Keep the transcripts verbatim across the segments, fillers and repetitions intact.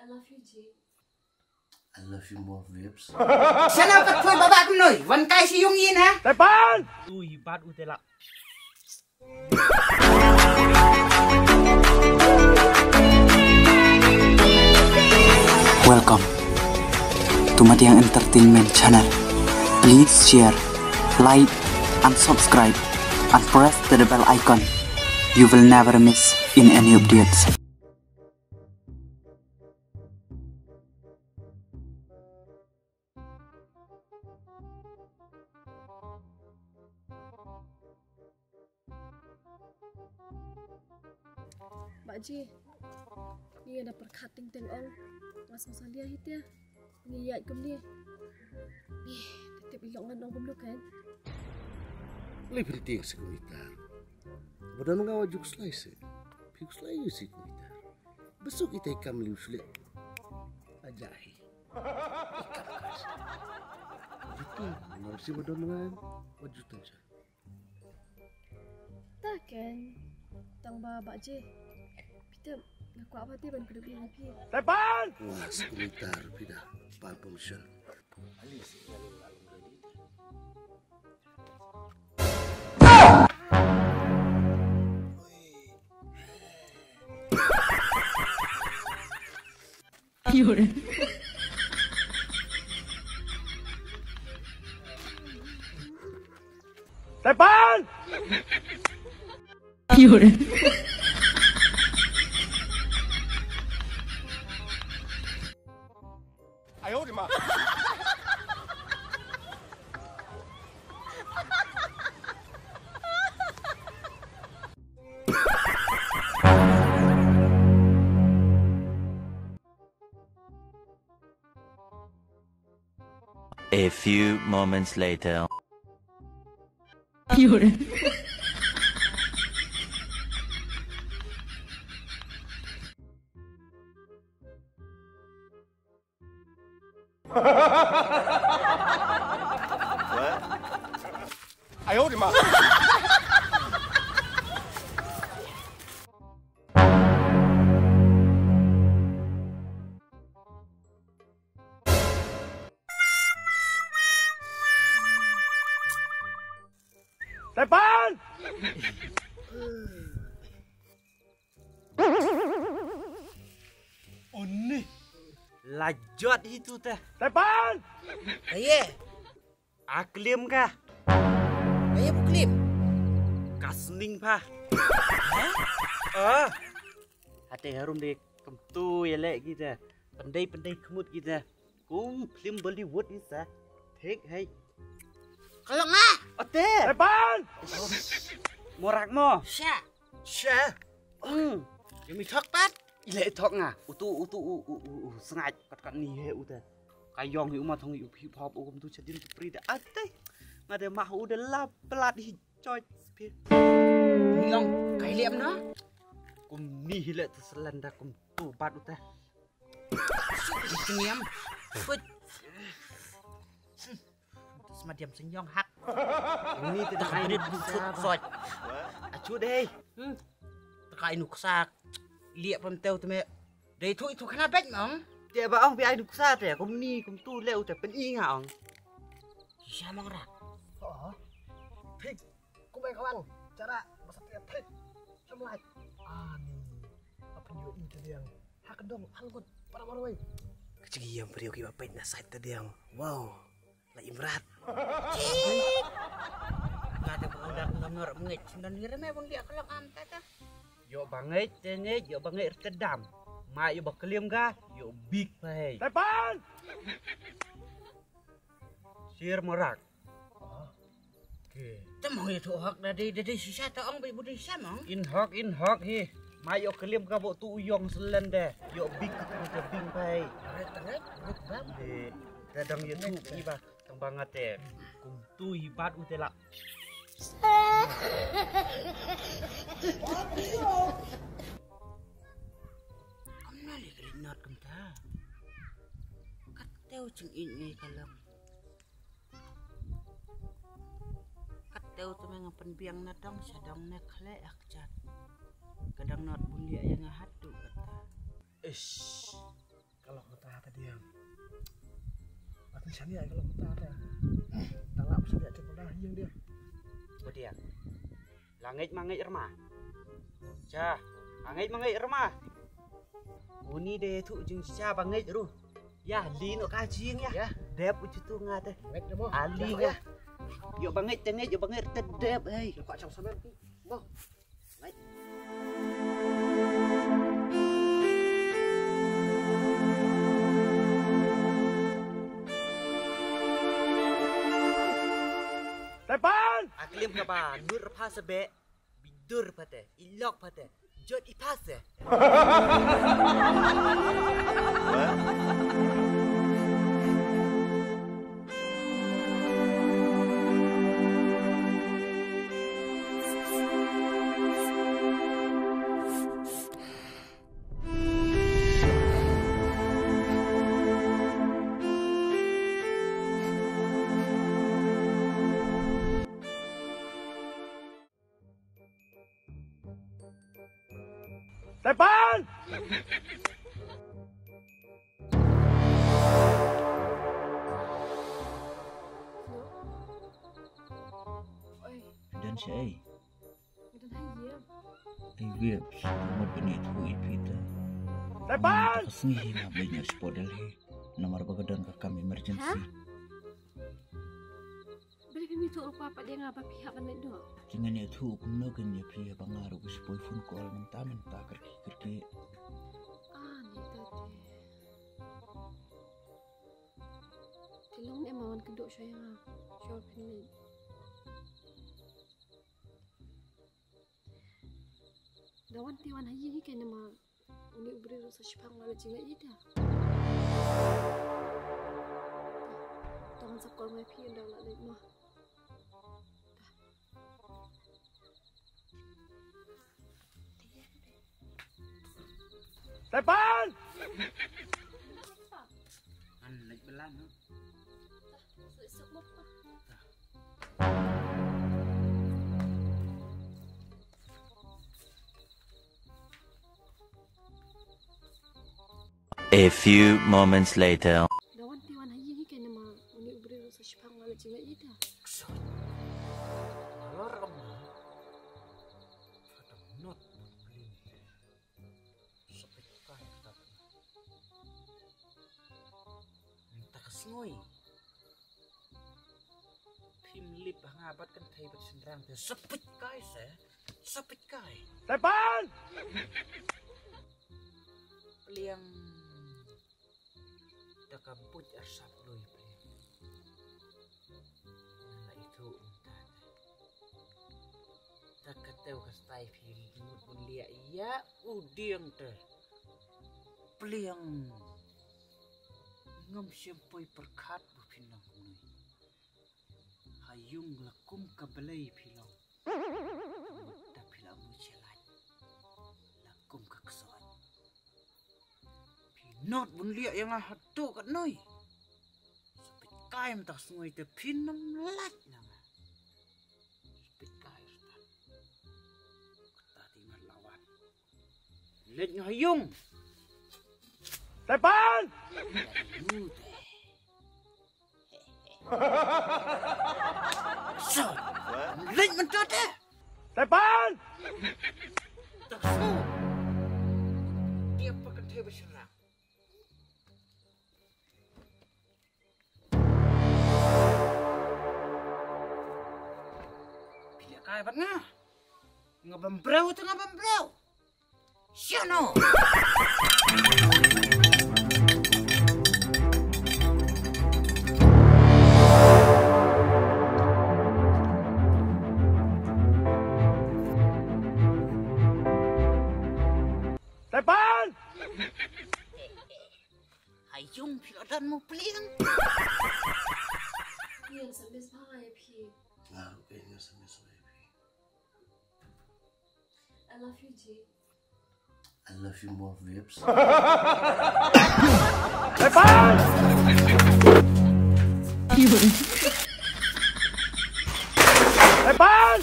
I love you, Jay. I love you more, babes. Shut up, pat phone baba kumnoi. Wan kai shi yung yin ha. Tepan! Ui, bat u tela. Welcome to Madiang Entertainment Channel. Please share, like, and subscribe, and press the bell icon. You will never miss in any updates. Bah Ji, ngi da pyrkhat teng teng ong. Nga sngewsalia hi te. Ngi ïaid kumne. Ngi da tip i long ngan ong kumno kan. Lei phi tieng si kumita. Ba don nga wa juk slai si. Phi slai si kumita. Besuk ita i kam liu sule. Aja hi. Jitu, nor si ba don nga wa juk tan sa. Ta ken, tang ba Bah Ji. Phi tip, nga kwah ba te ban kdew ïa phi. Tepan! Nga skumita ruh phi da, ban permission. Tepan! A few moments later. Tepan! Oni. Lajot itu teh. Tepan! Aye. Aklim kah? Aye buklim. Kasning pah. Ah. Hate harum de kemtu ya lek kita. Pendai-pendai kemut kita. Kum film Bollywood isa. Thik hai. Kalau nga. Ote. Tepan! Morak mo. Sha. Sha. Hmm. Yumi thok pat. Ile thok nga. Utu utu u u u u sngaj kat kat ni he uta. Kayong hi uma thong hi u hip hop u kum tu chadin tu pri da ate. Nga de mah u de la plat hi choi spi. Yong kai liam na. Kum ni hi le tu selanda kum tu bat uta. Siniam. Put. Terus madiam senyong hak. Ini tidak ada di sot. Acu deh. Hmm. Teka inu kesak. Liak pemteu tu me. Dei tu itu kena bet mong. Dia ba ong bi ai duksa te kum ni kum tu le u te pen i nga ong. Sisa mong ra. Oh. Thik. Kumbai kawan. Cara masa te thik. Samlai. Ani. Apa yo i te diang. Hak dong angkut para marwai. Kecil yang periuk iba pet na sait te diang. Wow. La imrat. Nga te pun dak nomor mengit. Sindan ni remeh pun dia kelok am tata. Yo bangit te ngit yo bangit tedam. Ma yo baklim ga yo big pai. Tepan. Sir morak. Temong itu hok dadi dadi sisa ta ong bi budi samong. In hok in hok hi. Ma yo klim ga bo tu uyong selen de. Yo big tu te bing pai. Ret ret ret bam. Dadang yo tu iba. Tang ba nga te kum tu hi bat u te la. Kam na li ka li not kam ta. Kat teu ching in ngai ka lam. Kat teu tu me nga pynbiang na dong sha dong ne khle ak chat. Ka dang not bun lia ya nga hat tu kata. Ish. Ka long mynta ta diam. Ba kan shaniah ka long mynta ta. Ta lap shaniah te pyndah ïing dia. Ba dia. La ngeit ma ngeit rma. Cha, la ngeit ma ngeit rma. Uni de tu jing cha ba ngeit ruh. Ya, li no ka jing ya. Ya. Dep u jutu nga te. Ngeit demo. Ali ya. Yo ba ngeit te ngeit, yo ba ngeit te dep, hei. Yo ka chang samen. Bo. Tepan! Aklim ka ba nur pha sebe bidur pate, ilok pate, jot ipase. Tepan! Oi. Don shaei? Don ha ïing. Ei Vips, mut ban ïathuh ïa phi te. Tepan! Ka sngi hi nga bad ïa spot Delhi. Namar ba ka don ka kam emergency. Ha? Balei phim ïathuh ïa u papa de nga ba phi hap ban leit noh? Te ngan ïathuh kumno kein ïa phi haba nga ruh ka shu poi phone call mynta mynta kyrkieh kyrkieh. Ah, ngi ta te. Te long ne ma wan kynduh shuwa ïa nga. Shuwa phin leit. Da wan te wan ha ïing hi kein namar une u briew ruh sa shiphang la jingïaid ïa. To ngan sa call ma phi ynda la leit noh. Tepan! An leit belan, no? A few moments later. Da wan te wan ha ïing hi kein namar une u briew ruh sa shiphang la jingïaid ïa. Kso. Lor kam. Kata not bun bling. Sa peit kai kata. Mynta ka sngi. Phim lip ha nga bad kynthei bad shynrang te. Sa peit kai se. Sa peit kai. Tepan! Pliang. Da ka buit arsap lui pliang. Nga la ithuh mynta te. Da ka tei ka stai phi mut bun liah ïa u dieng te. Pliang. Ngam shym poi pyrkhat ba phin long kumne. Ha ïung la kum ka blei phi long. Mut da phi la mut shalait. La kum ka ksoit. Phi not bun liah ïa nga hato katno. Sa peit kai mynta sngi te phin ym lait na nga. Sa peit kai stad. Kata te nga la wan. Leit nga ha ïung. Tepan! Ïa u te. Sa. Leit mynta te. Tepan! Sa. Dia pakai dia berserang. Phi leh kai bad nga. Nga bam briew te nga bam briew. Shano? Tepan! Ha ïung phi la don mo pliang. Ïa, sa miss bha ïa phi. Nga ruh ïa nga sa miss bha ïa phi. I love you, G. I love you more, Vips. Tepan! Tepan!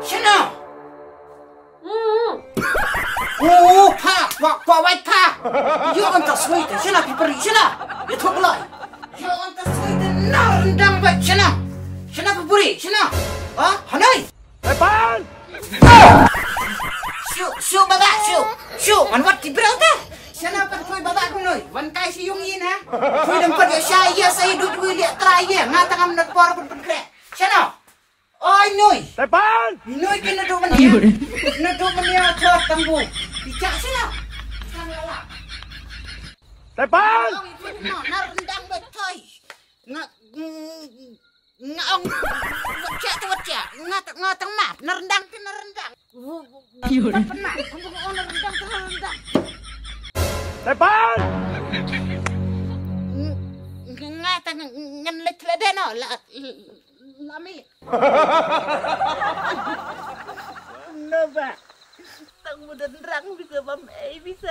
Shano? Mm. Oh, pa! Kwah, kwah wait pa. Ïoh anta sngewthuh, shana phi pyrshah, shana. Ïathuh kloi. Ïoh anta sngewthuh, na ryndang bad shana. Shana phi pyrshah, shana. Ha? Hanoi. Tepan! Shu, shu baba, shu. Shu, man wat ki brau ta. Shana pat koi baba kunoi. Wan kai shi yung yin ha. Koi dang pat ya sha ya sa idut koi liak tra ya. Nga tang am nat por pun pun kre. Shana. Oi, Noi. Tepan! Noi ke nado mania. Nado mania chot tambu. Bicha sila. Sang lala. Tepan! Oi, no, na rendang betul. Nga, nga ong. Wacak tu wacak. Nga, nga tang map. Na rendang ke na rendang. Tepan! Kamu ko na rendang ke na rendang. Tepan! Nga tang ngan lek lek deh no. La, Lami. Naba. Tang mudan rang bisa bam ei bisa.